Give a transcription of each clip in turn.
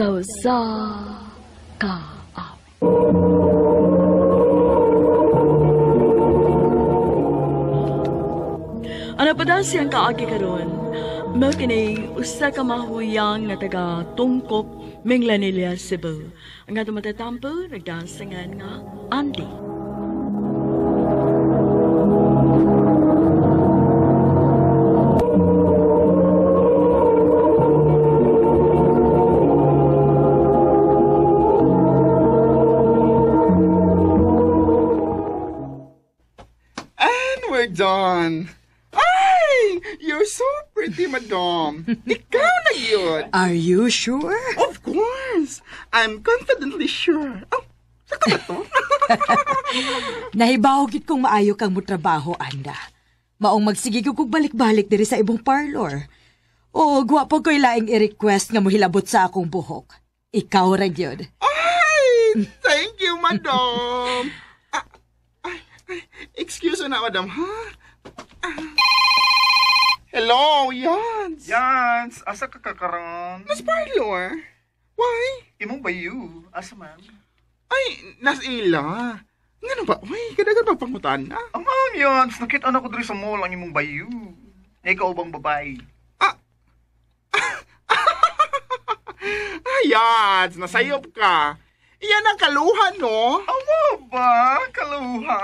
Sa usa ka awit. Ano pa daw siyang kaagi karon? Mao kini usa ka mahuyang nga taga Tungkop, Minglanilla, Cebu. Ang atong matatampo nagdansingan nga Andy. And we're done. Ay! You're so pretty, madam. Ikaw na yun. Are you sure? Of course. I'm confidently sure. Oh, sakto ba to? Nahibaw gid kong maayo kang motrabaho, Anda. Maong magsige ko kog balik-balik diri sa ibong parlor. O, gwapo ko'y laing i-request nga mohilabot sa akong buhok. Ikaw ra gyud. Ay! Thank you, madam. Ay, excuse na, madam, ha? Hello, Yans. Yans, asa ka kakaron? Nas parlor. Why? Imong bayu, asa man? Ay, nas ila. Ngano ba? Uy, kadagan pa pangutan na. Ang ma'am, Yans, nakita na ko diri sa mall ang imong bayu. Ikaw bang babae? Ay, Yans, nasayop ka. Iyan ang kaluhan, no? Amo ba? Kaluha?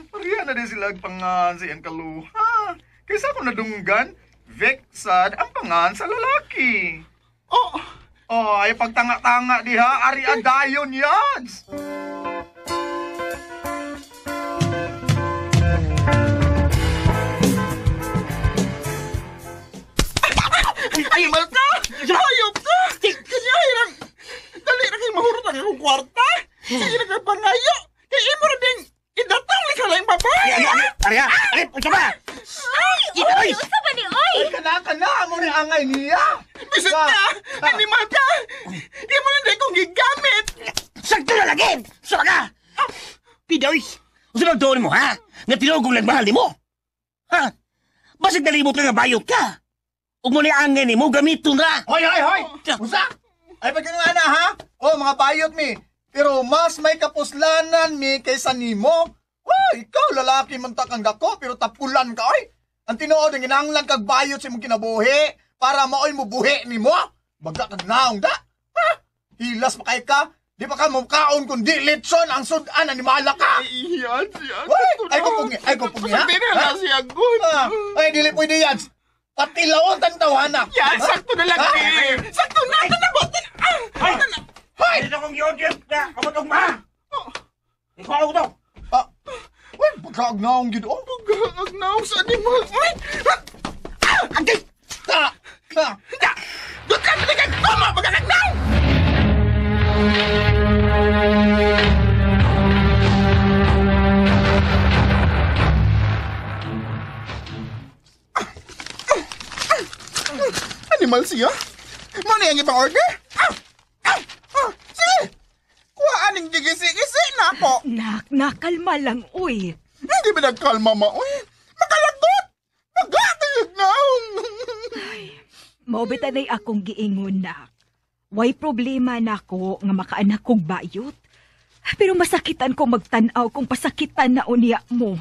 Pareha na din sila ang pangan sa iyang kaluha. Kaysa ako nadunggan, Vexad ang pangan sa lalaki. Oh, Oh, ay pagtanga-tanga diha, ari adayon, Yans! Animal ka! Hayop ka! Kanya hirang... Dali na kayo mahurot ang akong kwarta! Sige na kayo pangayo! Kaya imo na ding idatong ni kalaing babae! Ari, ari, unsa ba? Ay, usa ba ni oy? Ay, kana, kana, amo ni angay niya! Bisit ka! Animal ka! Imo na din kong gigamit! Sakto na lagi! Sa ka! Pidoy, unsa bang tuon mo, ha? Nga tinuod kong nagmahal nimo? Ha? Basig nalimot ka nga bayot ka. Ug mo ni angay nimo gamiton ra. Hoy, hoy, hoy! Usa! Ay, pagka nga na, ha? Oh, mga bayot mi. Pero mas may kapuslanan mi kaysa nimo. Wah, ikaw, lalaki man ta kang dako, pero tapulan ka, oy. Ang tinuod, ang ginanglan kag bayot sa imong kinabuhi para maoy mo buhi nimo. Baga kag naong da. Ha? Hilas pa kay ka. Di pa ka mukaon kundi litson ang sudan animala ka. Ay, Yans, Yans. Hoy, ay kupungi, ay kupungi, ha? Sabi na na siya, good. Ah, ay, dili pwede yan. Patilaon tang tawana. Yan, sakto na lang, Ha? eh. Sakto na, tanabot na. Ah, Ay! Hoy! Dito kong giaudience na kamot og ma. Ikaw to. Ah, uy, pagkaag naong gid oh. Pagkaag sa animal. Ay! Ah! Angay! Ta! Ta! Da! Doon ka pinagag tama! Pagkakagnaw! Animal siya? Mano yung ibang order? Ah! Ah! Ah! Sige! Kuhaan ang gigisi-gisi na ako! Nak, nakalma lang, uy. Hindi ba nagkalma, ma? Uy, makalagot! Magkakayag na! Maubita na'y akong giingon, nak. Way problema nako nga makaanak kog bayot. Pero masakitan ko magtan-aw kung pasakitan na unya mo.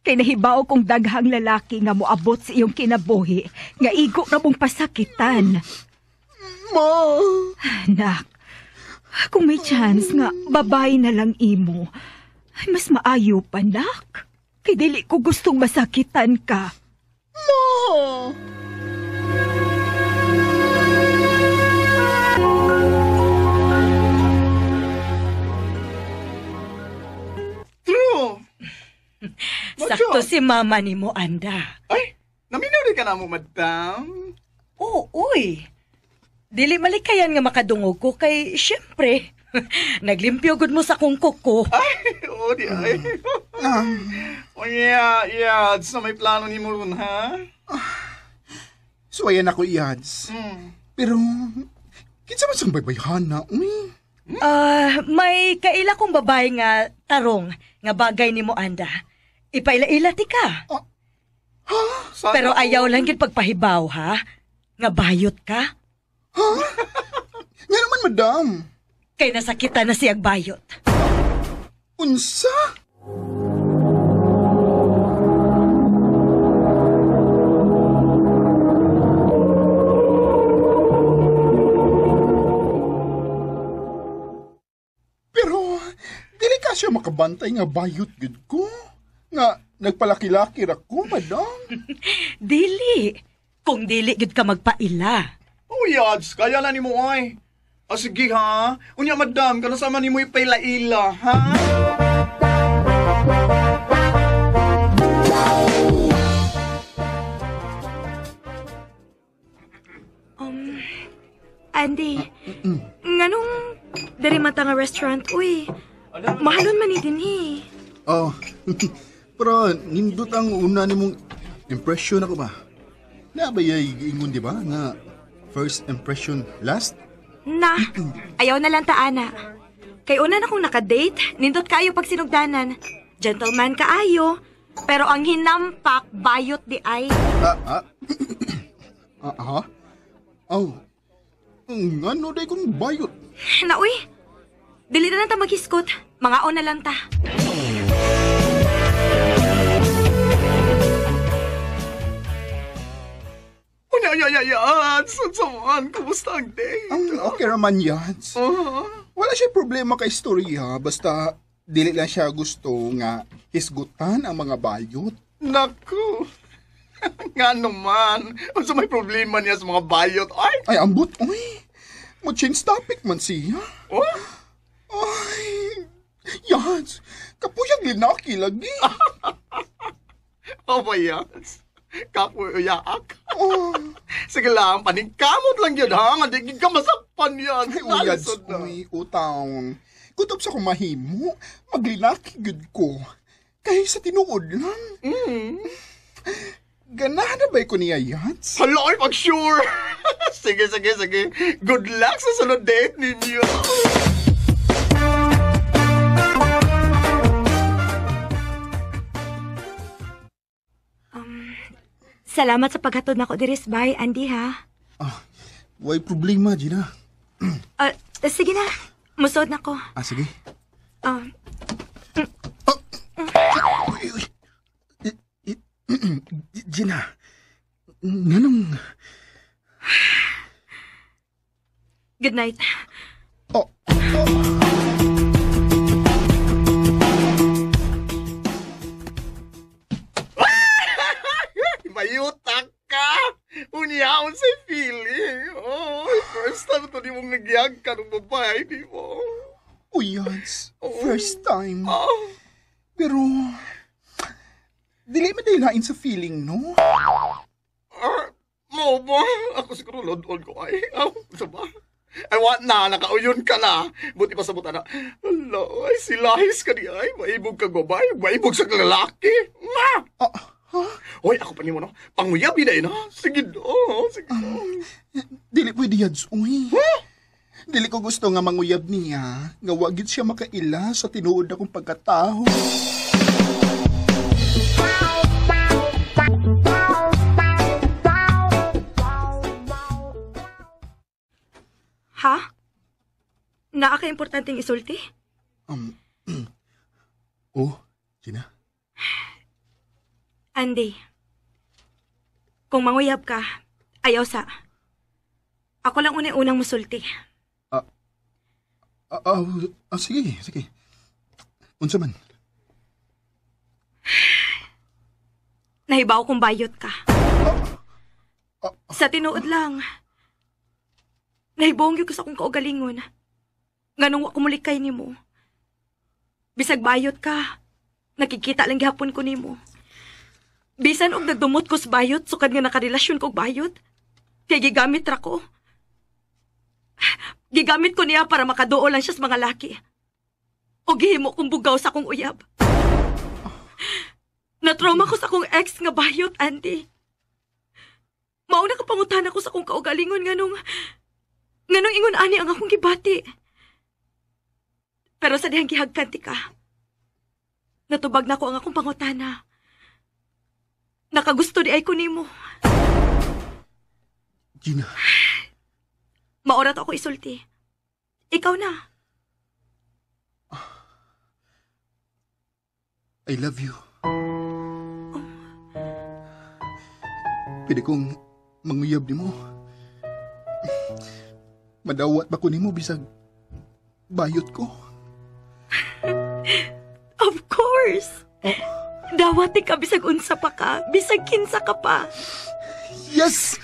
Kay nahibaw kong daghang lalaki nga moabot sa iyong kinabuhi, nga igo na mong pasakitan. Ma! Nak, kung may chance nga babae na lang imo, ay mas maayo pa, nak. Kay dili ko gustong masakitan ka. Ma! True! Sakto si mama ni mo, Anda. Ay, naminaw rin ka na mo, madam. Oo, uy. Dili malikayan nga makadungog ko kay syempre. Naglimpyo gud mo sa kong kuko. Ay, oo di ay. Oh yeah, yeah. So may plano ni mo ron, ha? So, ayan ako, Yads. Pero, kinsa man siyang baybayhan na, uy. May kaila kong babae nga tarong nga bagay ni mo, Anda. Ipaila-ila ti ka. Sana Pero ayaw lang gid pagpahibaw, ha? Nga bayot ka. Nga naman, madam? Kay nasakitan na siyang bayot. Unsa? Pero, dili ka siya makabantay nga bayot gud ko. Nga, nagpalaki-laki ra ko, madam. Dili. Kung dili gud ka magpaila. Oh, yads, kaya na ni mo ay. O sige ha. Unya madam, kano sama ni mo ipaila-ila, ha? Andy, nganong diri man ta nga restaurant, uy. Mahalon man ni dinhi. Oh, pero nindot ang una nimong impression ako ba? Nabayay giingon di ba nga first impression last? Na, ayaw na lang ta, ana. Kay una na kong nakadate, nindot kaayo pag sinugdanan. Gentleman kaayo, pero ang hinampak bayot di ay. Ha? Oh. Ngano day kung bayot? Na uy, dili na lang ta maghiskot. Mangaon na lang ta. Unya, ya, yads. Unsaman, kumusta ang day? Okay raman, yads. Wala siya problema kay istorya, basta dili lang siya gusto nga hisgutan ang mga bayot. Naku. Nga naman. Unsa may problema niya sa mga bayot? Ay! Ay, ambot, uy. Mo-change topic man siya. Oh? Ay, yads. Kapuyag linaki lagi. Oh, ba, yads? Kapuyaak. Oh. Sige lang, paningkamot lang yun, ha? Nga, di ka masakpan yan. Ay, uyads, uy, utaon. Kutob sa kumahimo, maglinaki gud ko. Kay sa tinuod lang. Ganahan na ba ko niya, yads? Hala, ay, pag-sure. Sige. Good luck sa sunod date ninyo. Salamat sa paghatod nako diri sa bahay, Andy, ha? Way problema, Gina. Sige na. Musod na ko. Ah, sige. Uy. Gina, nganong... Good night. Oh. Mayutak ka! Unya, unsay feeling. Oh, first time ito di mong nagyag ka ng babae, di mo? Uy, yads. First time. Oh. Pero, dili man dahil sa feeling, no? Mo ba? Ako siguro load-on ko ay. Oh, sa ba? Ay, what na? Nakauyon ka na. Buti pa sa buta na. Hala, ay, silahis ka di ay. Maibog ka gobay. Maibog sa lalaki. Ma! Ha? Hoy, ako pa nimo, no? Panguyab, yun ay, no? Sige, do. Sige, do. Dili pwede, yads, uy. Huh? Dili ko gusto nga manguyab niya, nga wagit siya makaila sa tinuod akong pagkatao. Ha? Naa ka importanteng isulti? Oh, Gina. Andy, kung manguyab ka, ayaw sa. Ako lang unay-unang musulti. Sige, sige. Unsa man? Nahibaw kong bayot ka. Sa tinuod lang. Nahibong ko sa akong kaugalingon. Nganong wa ko mulikay nimo. Bisag bayot ka, nakikita lang gihapon ko nimo. Bisan og nagdumot ko sa bayot, sukad nga nakarelasyon ko og bayot. Kay gigamit ra ko. Gigamit ko niya para makaduol lang siya sa mga laki. O gihimo kong bugaw sa akong uyab. Natrauma ko sa akong ex nga bayot, Andy. Mauna ka pangutan ako sa akong kaugalingon nganong ingon ani ang akong gibati. Pero sa dihang gihagkan ti ka, natubag na ko ang akong pangutana. Nakagusto di ay ko nimo. Gina. Maorat ako isulti. Ikaw na. I love you. Pwede kong manguyab nimo. Madawat ba ko nimo bisag bayot ko? Of course. Dawat ka bisag unsa pa ka, bisag kinsa ka pa. Yes!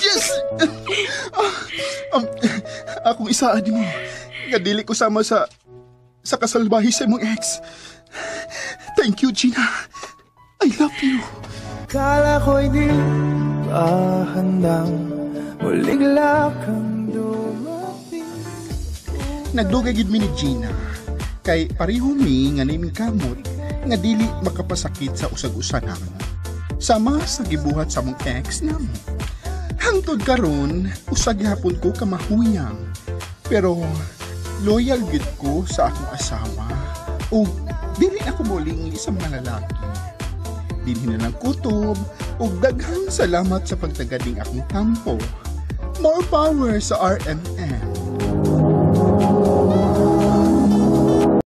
Yes! Akong isaa nimo. Nga dili ko sama sa kasalbahi sa imong ex. Thank you, Gina. I love you. Kala ko'y di pa handang muling kang dumating. Nagdugay gid mi ni Gina. Kay pareho mi nga niming kamot nga dili makapasakit sa usag-usa namo. Sama sa gibuhat sa among ex namo. Hangtod karon, usa gihapon ko kamahuyang. Pero loyal gid ko sa akong asawa ug dili ako molingi sa mga lalaki. Dinhi na lang kutob ug daghang salamat sa pagtagad ning akong tampo. More power sa RMN.